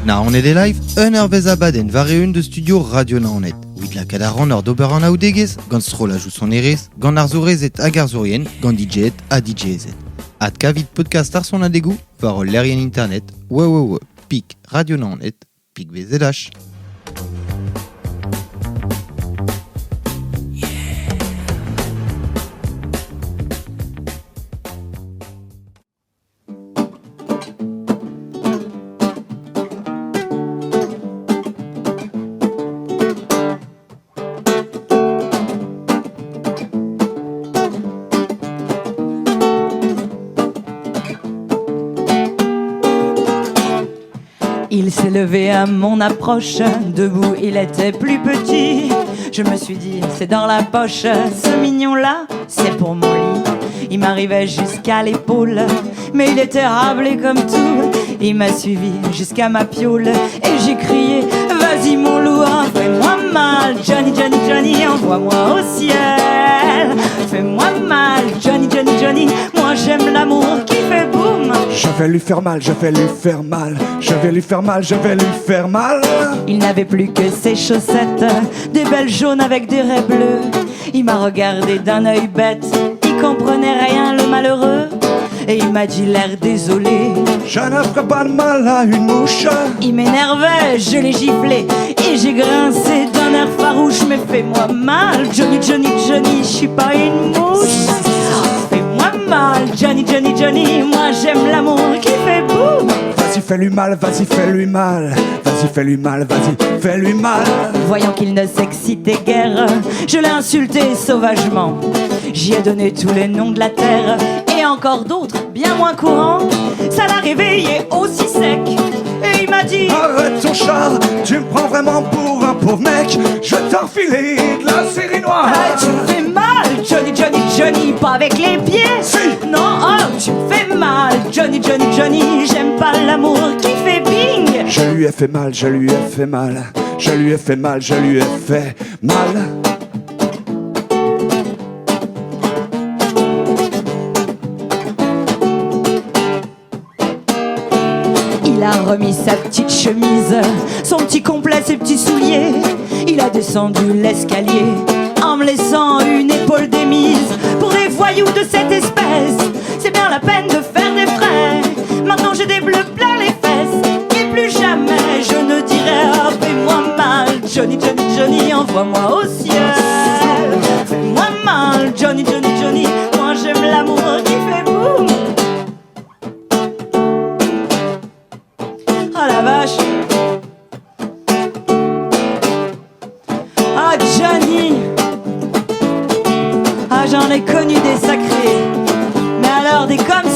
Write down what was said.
Naoned e live, un eurvezh abadenn war-eeun deus studio Radio Naoned. Evit lakaat ar rannor d'ober anaoudegezh gant strollajoù sonerezh, gant arzourezed hag arzourien, gant DJed ha DJezed. Adkavit podcast ar sonadegoù war hol lec'hienn internet www pik radio Naoned pik BZH. Il s'est levé à mon approche, debout il était plus petit. Je me suis dit, c'est dans la poche, ce mignon-là, c'est pour mon lit. Il m'arrivait jusqu'à l'épaule, mais il était rablé comme tout. Il m'a suivi jusqu'à ma piaule et j'ai crié, vas-y mon loup, hein, fais-moi mal, Johnny, Johnny, Johnny, envoie-moi au ciel. Fais-moi mal, Johnny, Johnny, Johnny, moi j'aime l'amour qui fait boum. Je vais lui faire mal, je vais lui faire mal, je vais lui faire mal, je vais lui faire mal. Il n'avait plus que ses chaussettes, des belles jaunes avec des raies bleues. Il m'a regardé d'un œil bête, il comprenait rien le malheureux. Et il m'a dit l'air désolé. Je ne ferai pas de mal à une mouche. Il m'énervait, je l'ai giflé et j'ai grincé d'un air farouche. Mais fais-moi mal, Johnny, Johnny, Johnny, je suis pas une mouche. Fais-moi mal, Johnny, Johnny, Johnny, moi j'aime l'amour qui fait boum. Vas-y, fais-lui mal, vas-y, fais-lui mal. Vas-y, fais-lui mal, vas-y, fais-lui mal. Voyant qu'il ne s'excitait guère, je l'ai insulté sauvagement. J'y ai donné tous les noms de la terre et encore d'autres bien moins courants. Ça l'a réveillé aussi sec et il m'a dit Arrête ton char, tu me prends vraiment pour un pauvre mec. Je vais t'enfiler de la série noire. Ah, tu me fais mal, Johnny, Johnny, Johnny, pas avec les pieds. Si. Non, oh, tu me fais mal, Johnny, Johnny, Johnny, j'aime pas l'amour qui fait bing. Je lui ai fait mal, je lui ai fait mal. Je lui ai fait mal, je lui ai fait mal. Il a remis sa petite chemise, son petit complet, ses petits souliers. Il a descendu l'escalier en me laissant une épaule démise. Pour des voyous de cette espèce, c'est bien la peine de faire des frais. Maintenant j'ai des bleus plein les fesses et plus jamais je ne dirai ah, fais-moi mal, Johnny, Johnny, Johnny, envoie-moi au ciel. Fais-moi mal, Johnny, Johnny, Johnny, moi j'aime l'amour qui fait boum. Ah la vache. Ah Johnny. Ah j'en ai connu des sacrés. Mais alors des comme